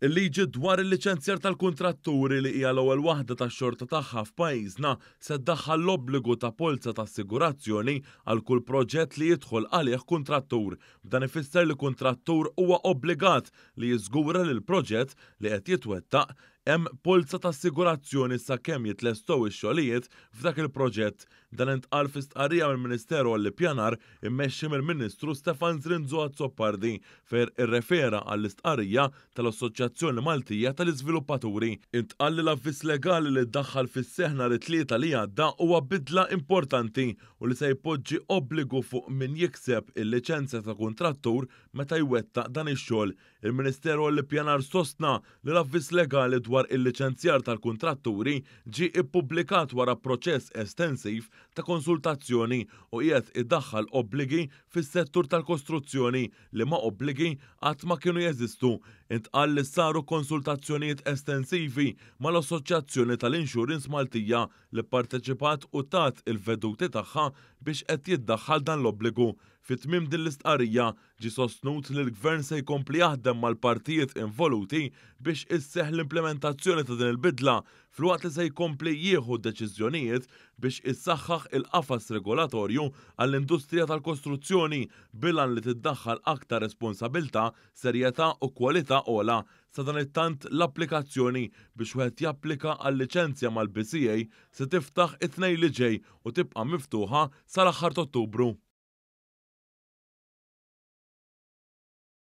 Il-liġi dwar il-liċenzjar tal-kuntratturi li hija l-ewwel waħda tax-xorta tagħha f'pajjiżna se ddaħħal l-obbligu ta' polza ta' assigurazzjoni għal kull proġett li jidħol għalih kuntrattur. B'dan ifisser li kuntrattur huwa obbligat li jiżgura li l-proġett li qed jitwettaq hemm polza ta' assigurazzjoni sakemm jitlestow ix-xogħlijiet f'dak il-proġett. Dan intqal fi stqarrija mill-Ministeru għall-Ippjanar immexxi mill-Ministru Stefan Zrinzo Azzopardi fejn irrefera għall-istqarrija tal-Assoċjazzjoni Maltija tal-Iżviluppaturi. Intqal li l-avviż legali li ddaħħal fis-seħħ nhar it-Tlieta li għadda huwa bidla importanti u li se jpoġġi obbligu fuq min jikseb il-liċenzja ta' kuntrattur meta jwettaq dan ix-xogħol. Il-Ministeru għall-Ippjanar sostna li l-avviż legali dwar il-liċenzjar tal-kuntratturi ġie ippubblikat wara proċess estensiv ta' konsultazzjoni u qiegħed idaħħal obbligi fis-settur tal-kostruzzjoni liema obbligi qatt ma kienu jeżistu. Intqal li saru konsultazzjonijiet estensivi mal-Assoċjazzjoni tal-Insurance Maltija li pparteċipat u tat il-veduti tagħha biex qed jiddaħħal dan l-obbligu. Fi tmiem din l-istqarrija ġie sostnut li l-Gvern se jkompli jaħdem mal-partijiet involuti biex isseħħ l-implementazzjoni ta' din il-bidla filwaqt li se jkompli jieħu deċiżjonijiet biex issaħħaħ il-qafas regolatorju għall-industrija tal-kostruzzjoni bil-għan li tiddaħħal aktar responsabilità, serjetà u kwalità ogħla. Sadanittant l-applikazzjoni biex wieħed japplika għal liċenzja mal-BCA se tiftaħ it-Tnejn li ġej u tibqa' miftuħa sal-aħħar t'Ottubru.